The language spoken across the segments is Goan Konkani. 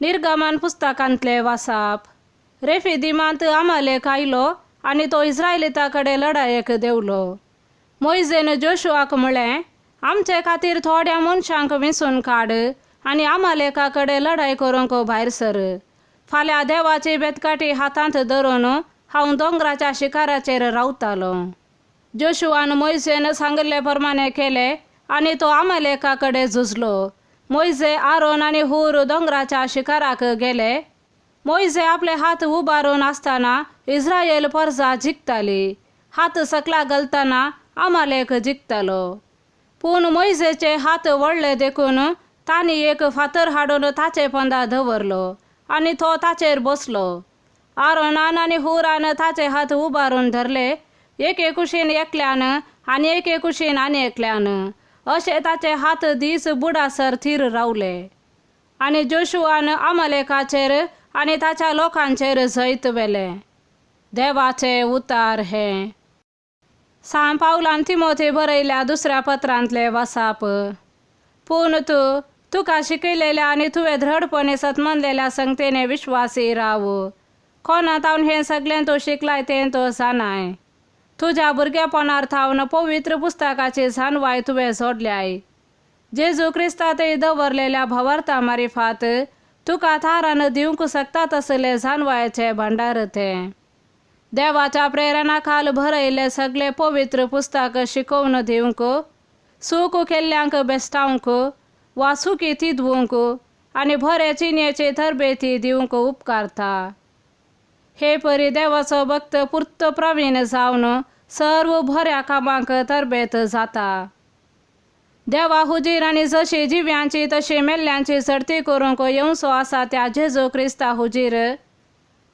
निर्गमन पुस्तकांतले वासाप. रेफिदीमांत अमालेक आयलो आनी तो इस्रायलिता कडेन लडायेक देंवलो. मोयजेन जोशुआक म्हळें, आमचे खातीर थोड्या मनशांक विंचून काड आनी अमालेका कडेन लडाय करूंक भायर सर. फाल्यां देवाची बेतकाठी हातांत धरून हांव दोंगराच्या शिखराचेर रावतालो. जोशुआन मोयजेन सांगिल्ले प्रमाणे केले आनी तो अमालेका कडेन झुजलो. मोयजे, आरोन आनी हूर दोंगराच्या शिखराक गेले. मोयजे आपले हात उबारून आसतना इस्रायल परजा जिखताली. हात सकला घालतना अमालेक जिखतालो. पूण मोयजेचे हात वळ्ळे देखून तांणी एक फातर हाडून ताचे पोंदा दवरलो आनी तो ताचेर बसलो. आरोनान आनी हुरान ताचे हात उबारून धरले, एके कुशीन एकल्यान आनी एके कुशीन आनी एकल्यान. अशे ताचे हात दीस बुडासर थीर रावले. आनी जोशुआन अमालेकाचेर आनी ताच्या लोकांचेर जैत व्हेलें. देवाचे उतार हे. सांत पावलान तिमोथी बरयल्या दुसऱ्या पत्रांतले वासाप. पूण तूं तुका शिकयलेल्या आनी तुवें दृढपणे सतमनलेल्या संगतेने विश्वासी राव. कोणा तावन हें सगळें तूं शिकलाय तें तूं जाणाय. तुज्या भुरगेपणार थावन पवित्र पुस्तकाची जाणवाय तुवें जोडल्याय. जेजू क्रिस्तांतय दवरलेल्या भावार्था मारिफात तुका थारान दिवंक शकता तसले जाणवायेचे भांडार तें. देवाच्या प्रेरणा खाल बरयल्ले सगळे पवित्र पुस्तक शिकोवन दिवंक, चूक केल्ल्यांक बेश्टावंक वा चुकी तिदवूंक आनी बरे चिन्येची तरबेती दिवंक उपकारता. हे परी देवाचो भक्त पुर्त प्रवीण जावन सर्व बऱ्या कामांक तरबेत जाता. देवा हुजीर आनी जशी जिव्यांची तशी मेल्ल्यांची झडती करूंक येवचो आसा त्या जेजू क्रिस्ता हुजीर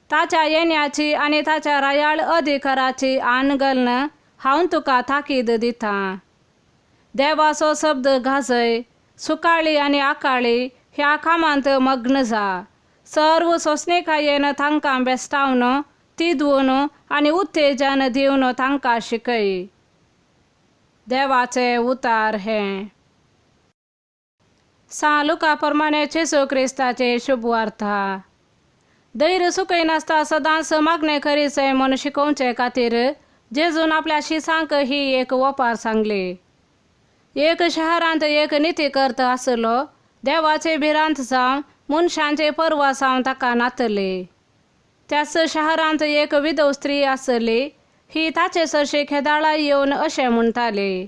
ताच्या येण्याची आनी ताच्या रायाळ अधिकाराची आन घालून हांव तुका ताकीद दितां. देवाचो शब्द गाजय, सुकाळी आनी आकाळी ह्या कामांत मग्न जा. सर्व सोंसणीकायेन तांकां बेश्टावन तिदवून आनी उत्तेजन दिवन तांकां शिकय. देवाचे उतार हे. सांत लुका प्रमाणे जेजू क्रिस्ताचे शुभवार्ता. धैर्य चुकयनासता सदांच मागणें करीचें म्हूण शिकोवचे खातीर जेजून आपल्या शिसांक ही एक ओपार सांगली. एक शहरांत एक नितीकर्त आसलो. देवाची भिरांत जावं मनशांची पर्वा जावं ताका नातली. त्याच शहरांत एक विधव स्त्री आसली. ही ताचे सरशी खेदाळा येवन अशें म्हणटाली,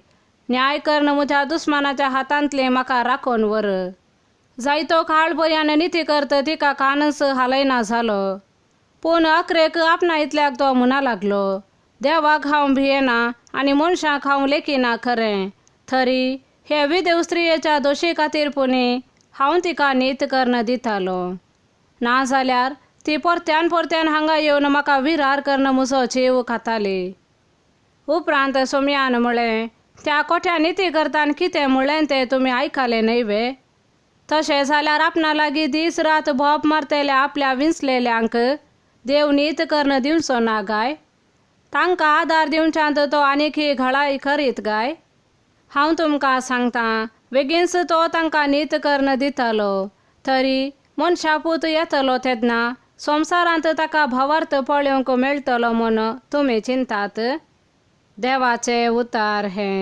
न्याय कर्ण म्हज्या दुस्मानाच्या हातांतली म्हाका राखून व्हर. जायतो काळ पर्यान नितीकर्त तिका कानच हालयना जालो. पूण अखरेक आपणा इतल्याक तो म्हणा लागलो, देवाक हांव भियेना आनी मनशाक हांव लेखिना खरें, तरी हे विधव स्त्रियेच्या दोशी खातीर पुणी हांव तिका नीत कर्ण दितालो. नाजाल्यार ती परत्यान परत्यान हांगा येवन म्हाका विरार कर्ण म्हजो जीव खाताली. उपरांत सोमयान म्हळें, त्या कोठ्या निती करतान कितें म्हळें तें तुमी आयकलें न्हय वे? तशें जाल्यार आपणा लागीं दीस रात भोप मारतल्या आपल्या विंचलेल्यांक देव नीत कर्ण दिवचो ना गाय? तांकां आदार दिवच्यांत तो आनीक ही घळाय करीत गाय? हांव तुमकां सांगतां, बेगीनच तो तांकां नीत कर्ण दितलो. तरी मनशा पूत येतलो तेन्ना संवसारांत ताका भावार्थ पळोवंक मेळटलो म्हूण तुमी चिंतात? देवाचे उतार हे.